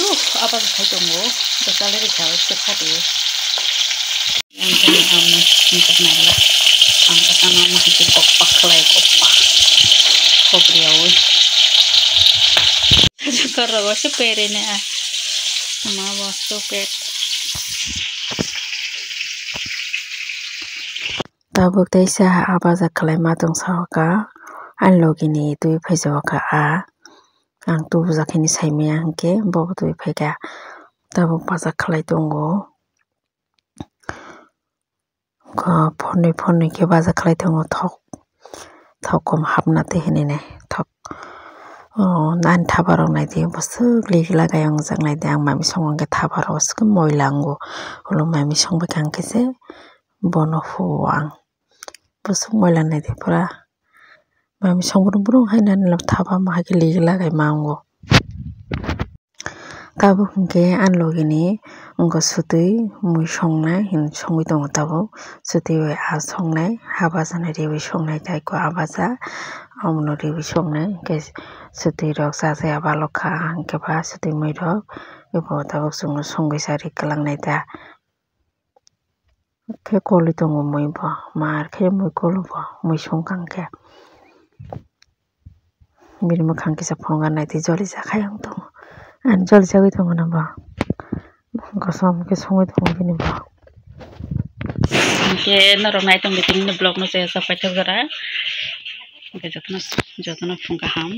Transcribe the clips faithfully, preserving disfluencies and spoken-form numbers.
Abo khai tongo, bwsali rikha o se khadi. Ang khe ang singkuk nai la. Ang khe tamo ang khe goppa khlai goppa. Kopriyaui. Korogo se pere ne a. Ma bo soket. Tabuk teisa a baja khlai ma tong saka. Ani logi ni twi phai saka a. Ang tubujak hini saimaya hinkhe bo twi phaikha. Tabuk baja khlai tongo. Phonwi phonwi khe baja khlai tongo thok, thok kom hapna twi hinwi nai thok. O ani thapa rok naidi bwswk lig lagai wngjak naidi, ang mami songma khe thapa rok swkhe moila wngo, ulo mami songbaikha hinkhe se bono huo ang. Bwswk moila naidi pura mami songbrung brung hai nani thapa ma hai khe lig lagai ma wngo. Tabuk hinkhe ani logi ni wngkha swtwi mui songnai hinwi songwi tongo tabuk. Swtwi bai aa songnai, aa baja no riwi songnai tei kok aa baja abono riwi songnai hinkhe swtwi rok cha cha ya balokha hinkhe ba swtwi mui rok abo tabuk chwngno songwi cha ri kwlangnai da. Khe kolwi tongo mui bo, mar khe mui kolo bo, mui songkha hinkhe. Bini mwkhang kisa phunukha naidi, jolijak hai wng tongo. Ani jolijagwi tongo na bo. Kosom khe songwi tongo bini bo. Hinkhe norok nai tongdi tinini vlog no se sapai thok jora. Hinkhe jotono, jotono phung kaham.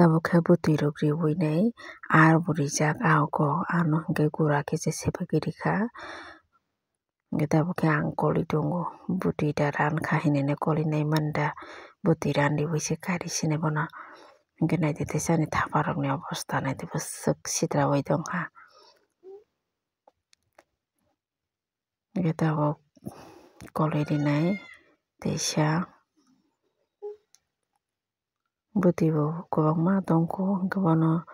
Tabuk khe bwtwi rok riwi nai, ar bo rijak, ah, oko ano hinkhe gura khe se sepagwi rikha. Hinkhe tabuk khe ang kolwi tongo, bwtwi da ran kha hinwi nai kolwi nai man da, bwtwi ran riwi se kari sinai bono. Hinkhe naidi teisa ani thapa rokni obostha naidi bwswk sitra bai tongkha. Hinkhe tabuk kolwi rinai teisa. Bwtwi bo kwbangma tongkho, hinkhe bono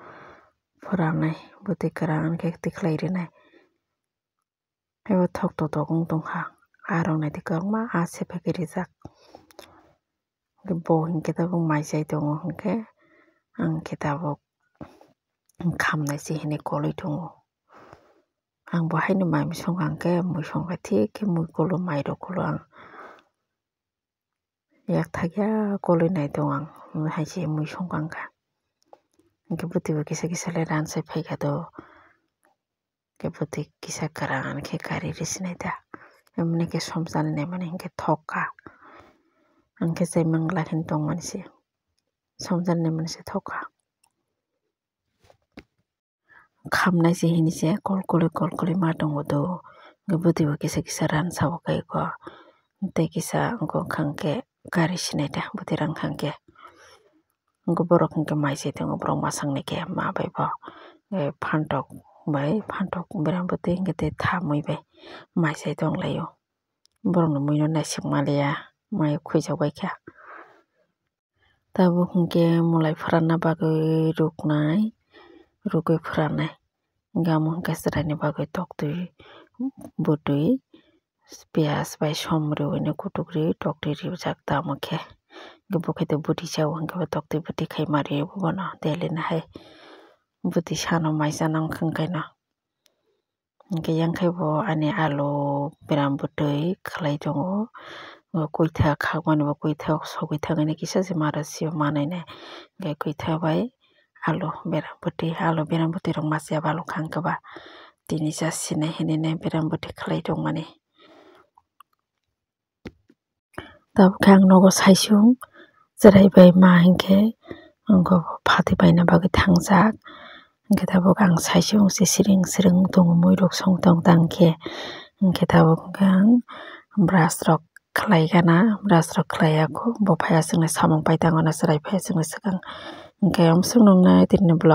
phuranai, bwtwi kwran khe tikhlai rinai. Haibo thok totok wng tongkha, arok naidi kwbangma aa sepagwi rijak. Bo hinkhe tabuk mai chai tongo hinkhe, ang khe tabuk khamnai se hinwi kolwi tongo. Ang bo haino mai misong kha hinkhe, mui songkha thik khe mui kolo, mai rok kolo ang. Yak thakya kolwi nai tongo ang, hai se mui songkha wngkha. Hinkhe bwtwi bo kisa kisa le ran sai phaikha do. Hinkhe bwtwi kisa kwran khe kari risinai da. Emoni khe somsani naimani hinkhe thok kha. Hinkhe chai mangla khe tongmani se. Somsani naimani se thok kha. Khamnai se hini se kol koli kol koli ma tongo do. Hinkhe bwtwi bo kisa kisa ran sabo kai kho. Tei kisa wngkha khe kari sinai da bwtwi rang kha khe. Hinkhe borok hinkhe mai se tongo borok masang ni khe ma bai bo. Phantok bai phantok bereng bwtwi hinkhe tei thamwi bai mai se tong lai o. Borok ni mui no naisik maliya mai o khwijak bai kha. Tabuk hinkhe mwlai phuranna bagwi ruknai, rugwi phurannai. Hinkhe omo hinkhe chwraini bagwi toktwi, bwtwi, piyaj bai som riwino kutuk riwi toktwi rijak tamo khe. Hinkhe bo khe bwtwi cha o hinkhe bo toktwi bwtwi khai ma rio bono daily ni hai. Bwtwi sano mai chana wngkha hinkhe no. Hinkhe yang khe bo ani alu beram bwtwi khlai tongo. Bo kwitha khakmani bo kwitha sogwi thangwi kisa se mara sio manai nai. Hinkhe kwitha bai alu beram bwtwi, alu beram bwtwi rok masiya balu khang khe ba tini cha sinai hinwi nai beram bwtwi khlai tongmani. Tabuk khe ang nogo saisung chwrai bai ma hinkhe wngkha phatwi paina bagwi thangjak. Hinkhe tabuk ang saisung se siring siring tongo, mui rok song tong tang khe. Hinkhe tabuk khe ang brush rok khlai gana, brush rok khlai ya kho, bo phai aswk nai samung pai tango na chwrai phai aswk nai swkang. Hinkhe amswk nung nai tini vlog.